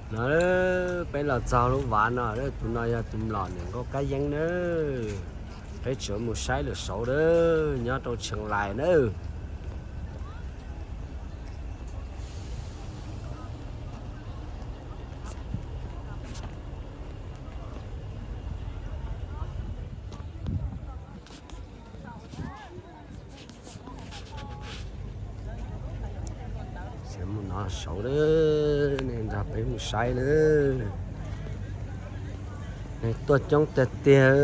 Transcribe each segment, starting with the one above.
No, peb los txog lub vaj no, tus no yog tus mlom niam nkauj kab yeeb nawb. Peb tseem mus saib lwm saud nawb, nyob rau Tsheej Lais nawb. Mus no saud, nej nrog peb mus saib nawb. Neeg tuaj coob tiag tiag.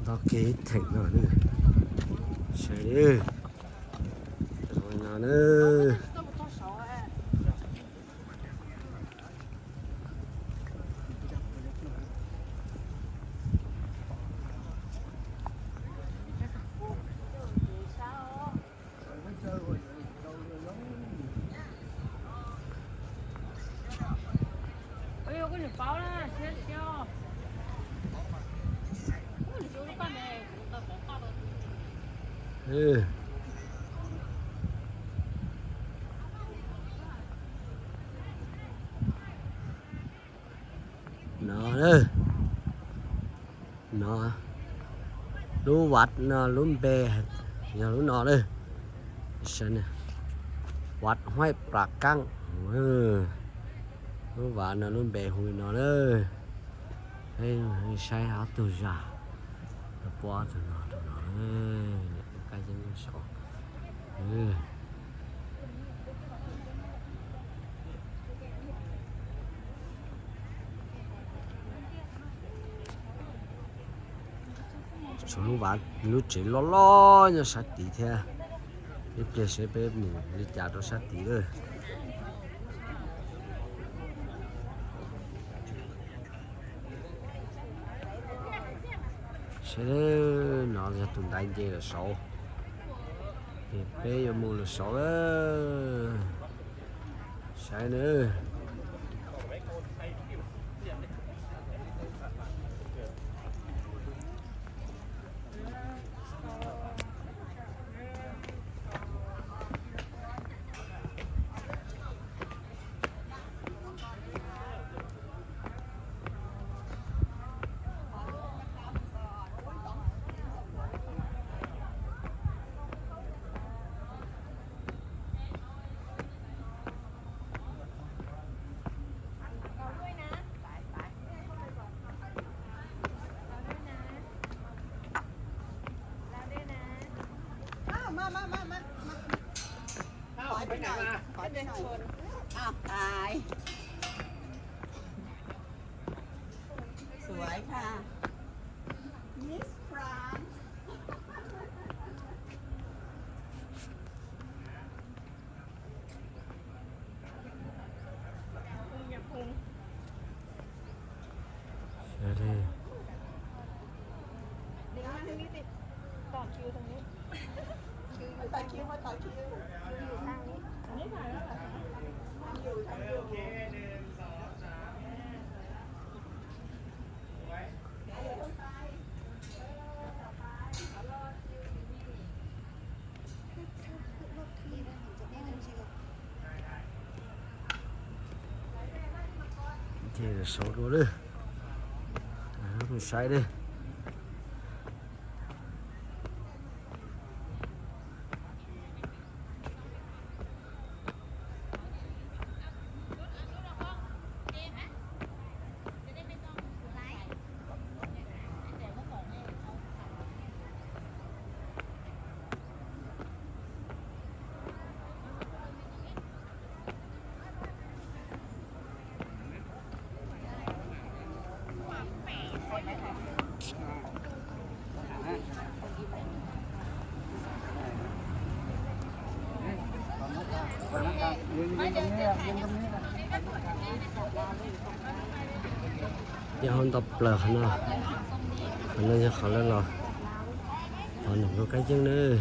Ntog kiag ib theem no, saib no na. No, no, lub vaj no lub npe yog lub no lawm. Vaj Huaib Plas Kaab. Lub vaj no lub npe hu li no lawm. Saib ob tug zag, puab ob tug no rau no, niam nkauj kab yeeb saud. Tshuav lub vaj, lub tsev loj loj nyob sab tid thiab. Ib pliag seb peb mus li cas rau sab tid lawm. Seb, no yog tus ntaiv nce lawm saud, ces peb yuav mus lawm saud lawm. Saib nawb. Ai, สวยค่ะ Miss France. Ces saud dua lawm, saib dib. Nyob hauv ntau plaws qhov no, qhov no yog qhov lawv los hov nws nkauj kab yeeb nawb.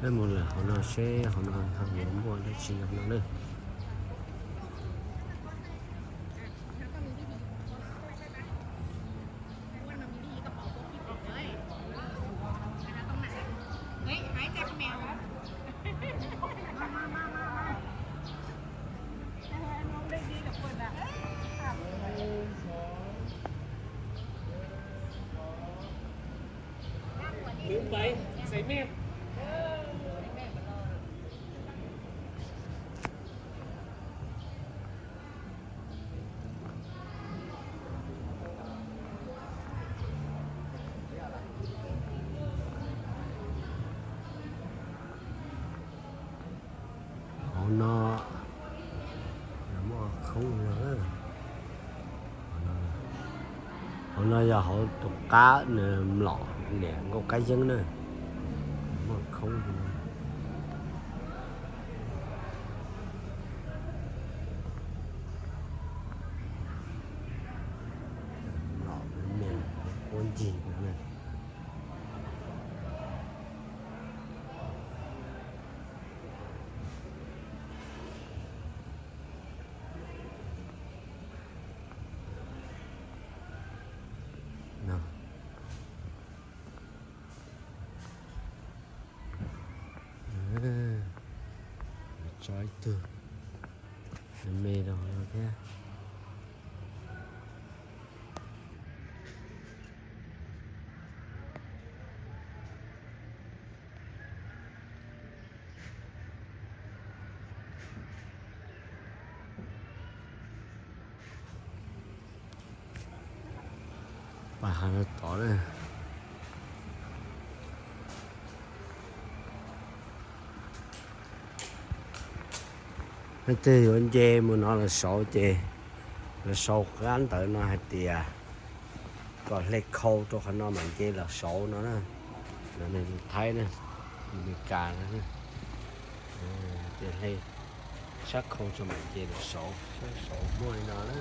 Peb mus lawm hauv no seb hauv no ho yuav muaj dab tsi no na. Hauv no muaj khoob no. Hauv no yog hauv tus qab nws mlom niam nkauj kab yeeb na. Muaj khoob mlom me quab ncig no na. Tso ib tug me rau no thiab. Pab hav no tod na. Leej twg yuav nce mus no los saud ces los sau qab ntawv no hais tias kom hle khau rau qhov no mam nce los saud no na. No ne, Thaib na, Meskas no, tias hle sab khau tso mam nce los saud, sab saud muaj li no na.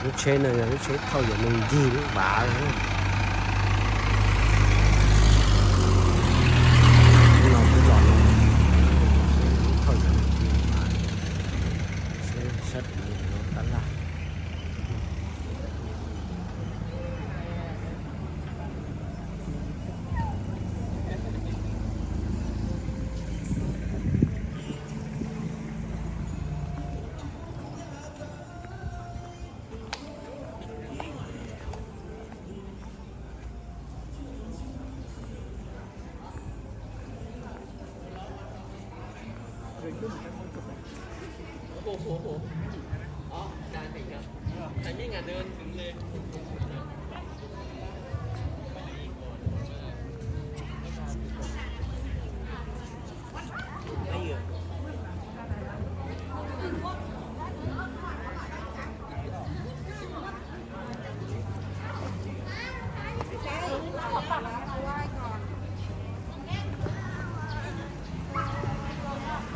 Lub tsheb no yog lub tsheb thauj cov neeg ncig lub vaj. Lub no twb los no, thauj cov neeg ncig lub vaj. Sab tim no yog lub tab laj.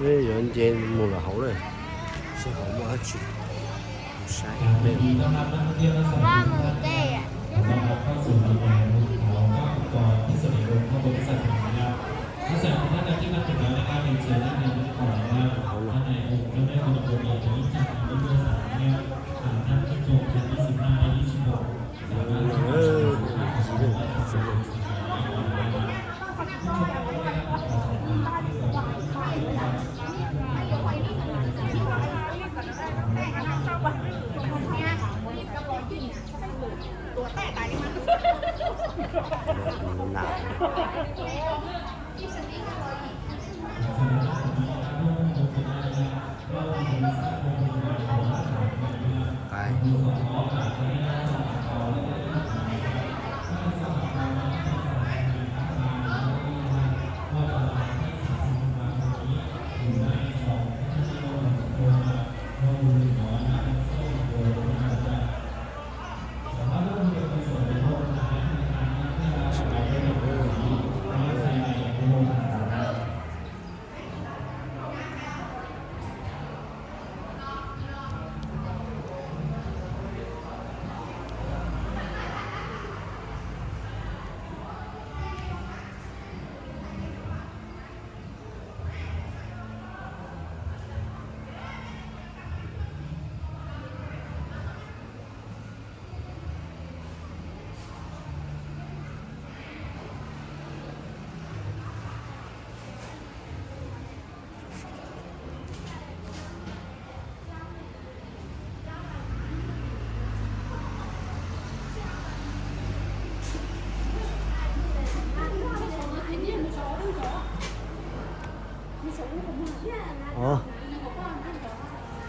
Yuav nce mus lawm hauv lawm, seb hauv muaj dab tsi saib.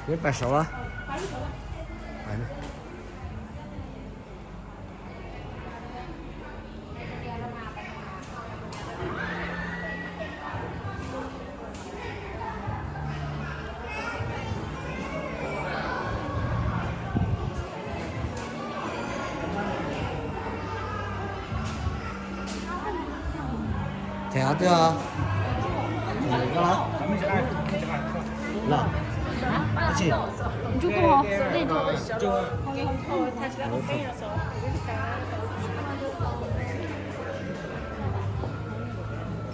Neb pais saud a? Ces hov twg? Los.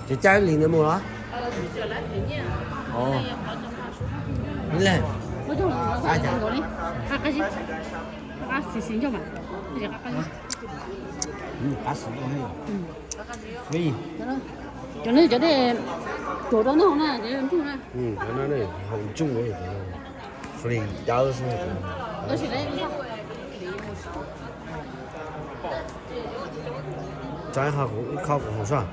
Ces caij li ntawd mus los? Qab xis xis ncauj mas. Qab xis ncauj. Cov no cov dej tuag rau noj na, cov ntsuj na. Cov no haus ntsuj, flis dawb xwb. Tso ib qho kuv haus soj.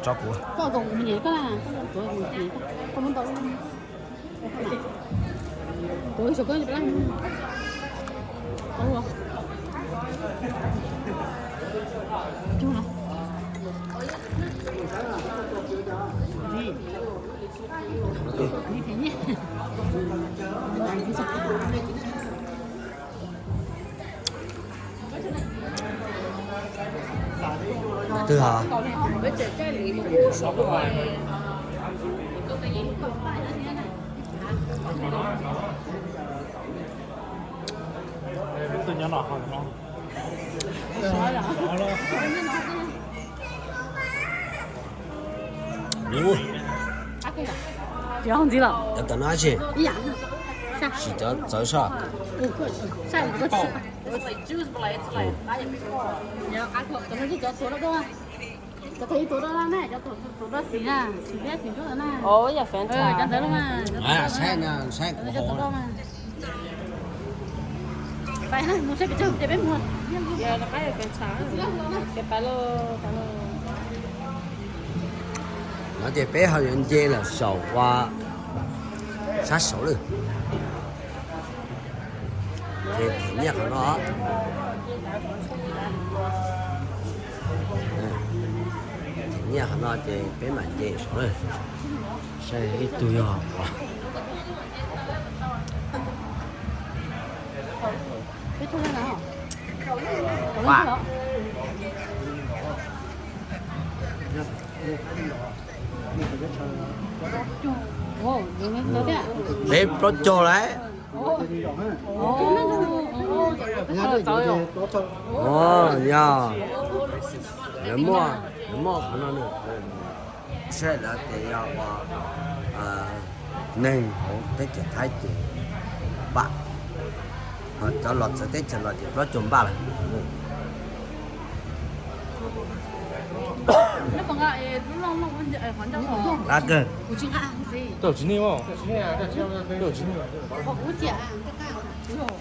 Tso kuv. Twg hos? Cov ntxiv los? Cov tawm no tsis? Sim cov txawv soj. Cov tawm ib tuav rau na, cov tawm tuav rau xim na, xim liab xim ntsuab na. Cov ntawd los mas. Saib na, saib kuv haus. Pais na, mus saib pes tsawg ces peb mus. No ces peb ho yuav nce lawm saum ua sab saud lawm. Ces them nyiaj qhov no. Them nyiaj qhov no ces peb mam nce saud lawm. Saib ib tug yog ua. Peb plaub caug lawm. Yog, lawv muaj, lawv muaj qhov no na. Saib lawv tias yog ua neeg hauv teb chaws Thaib ces npaj, ho cov los txawv teb chaws los ces plaub caug npaj lawm. Qab kawg.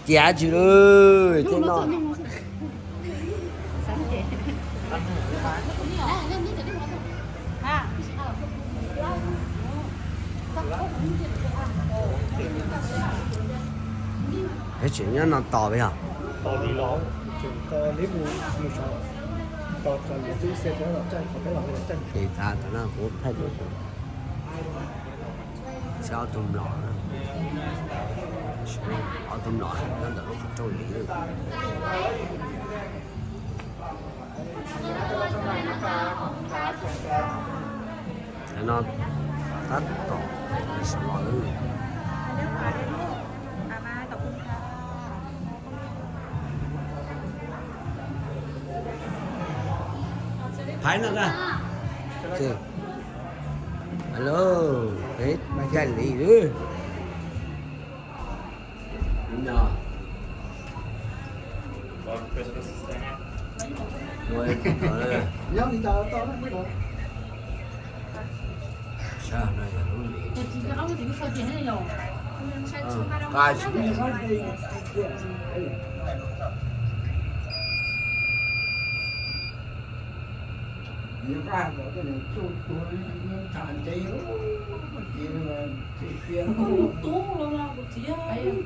Ciam tsis lawm, tej no. Peb tseem nyob no tos yog. Ces tav no kuv thaij lub, saib ob tug mlom, ob tug mlom nyob ntawm lub qhov rooj li. Qhov no tab tom sawv los lawm. Phaiv no na. Alo, peb caij li lawm.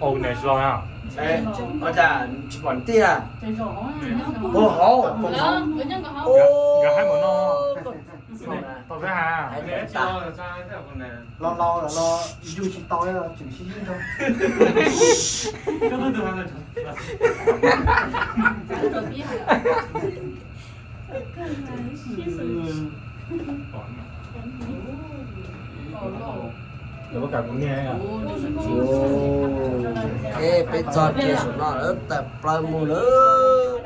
Ua ne tsis los na. Ua cas tsis pom tiag? Ua hauv, nkawd haib mus no. Tau peb ha. Los laus los yug tsis tau tseem sib sib nrog. Ej, peb txog kiag saum no lawm, tawm plaws mus lawm.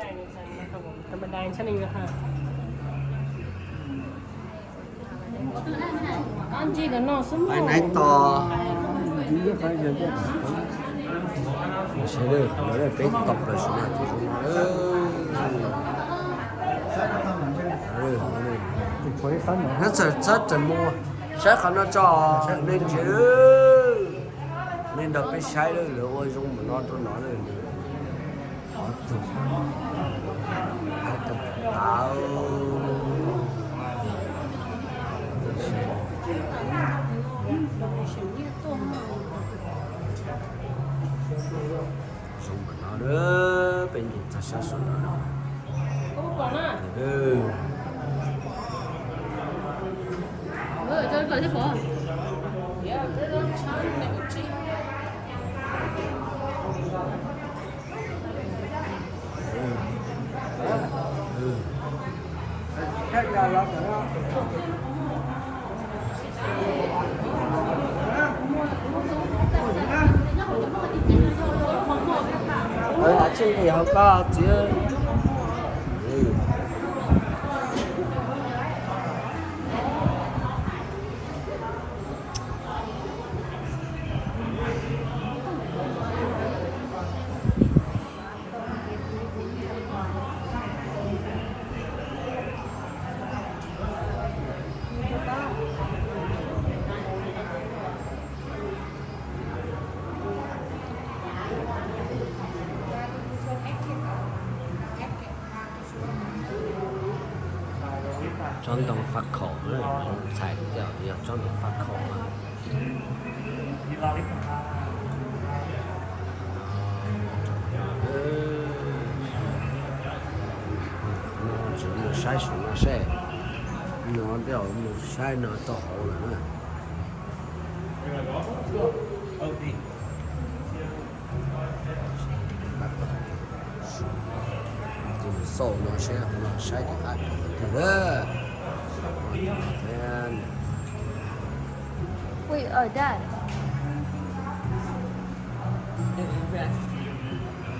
Pais naiv tos. Peb tau plaws saum no ces zoo no. Nyob txawm txhob rawm mus, saib qhov no tso, nej ntsia, nej nrog peb saib lawm, lawv ua zoo mus no rau no lawm. Zoo mus no, peb nce txog sab saum no. Ua tsheb li hauv koj txiv. Tsob ntoo faj khaum, txhais tias yog tsob ntoo faj khaum. Tsis mus saib saum no seb, no tej zaum mus saib no tau hauv lawm na. Tus xauj no seb no saib tus qab twg lawm. Wait, oh, Dad.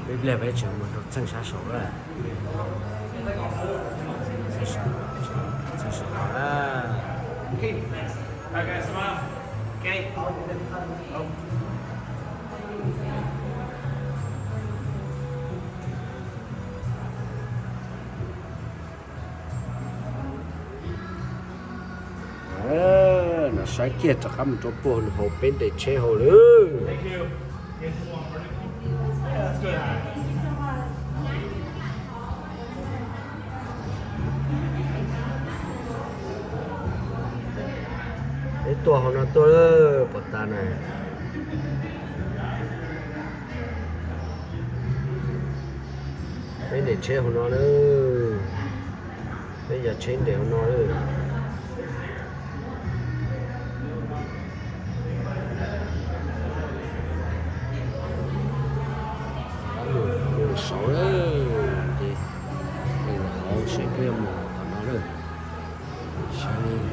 Peb pliag peb tseem mus rau txheej sab saud lawm. Txheej saud, txheej saud lawm. No saib kiag rov qab mus rau puag hauv peb nres tsheb hauv lawm. Peb tuaj hauv no tuaj lawm puas tas na. Peb nres tsheb hauv no lawm. Peb yog tsheb nres hauv no lawm. Mus saud lawm ces, hauv seb peb yuav mus tom no lawm. Saib.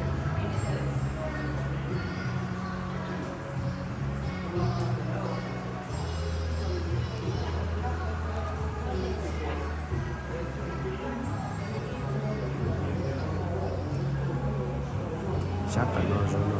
Sab tom no zoo no.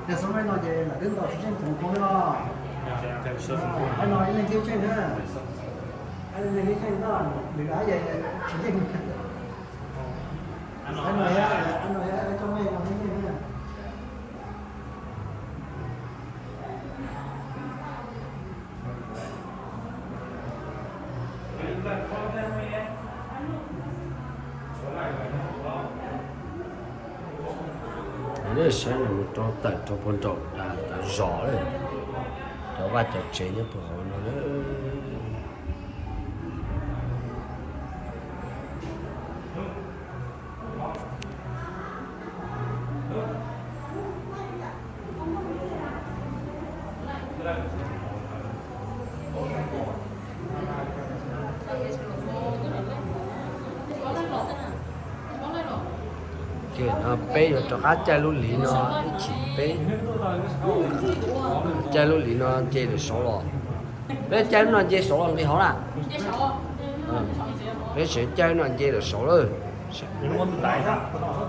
Yog xub maib no ces lam twb ntaus tsis tsheej txoos koob li los. Maib no ib leeg thiab tsheej na. Ib leeg thiab tsheej, nws ab ces tsis yeej. Ab no, ab no yog coj maib no thiab yeej na. Nej saib no mus rau tawm rau puag nraum zos lawm, cov vaj cov tsev nyob puag hauv no lawm. Ces no peb yuav rov qab caij lub liv no ib chim peb caij lub liv no nce lawm saud los. Peb caij lub no nce saud los nqis hauv na. Peb tseem caij lub no nce lawm saud lawm.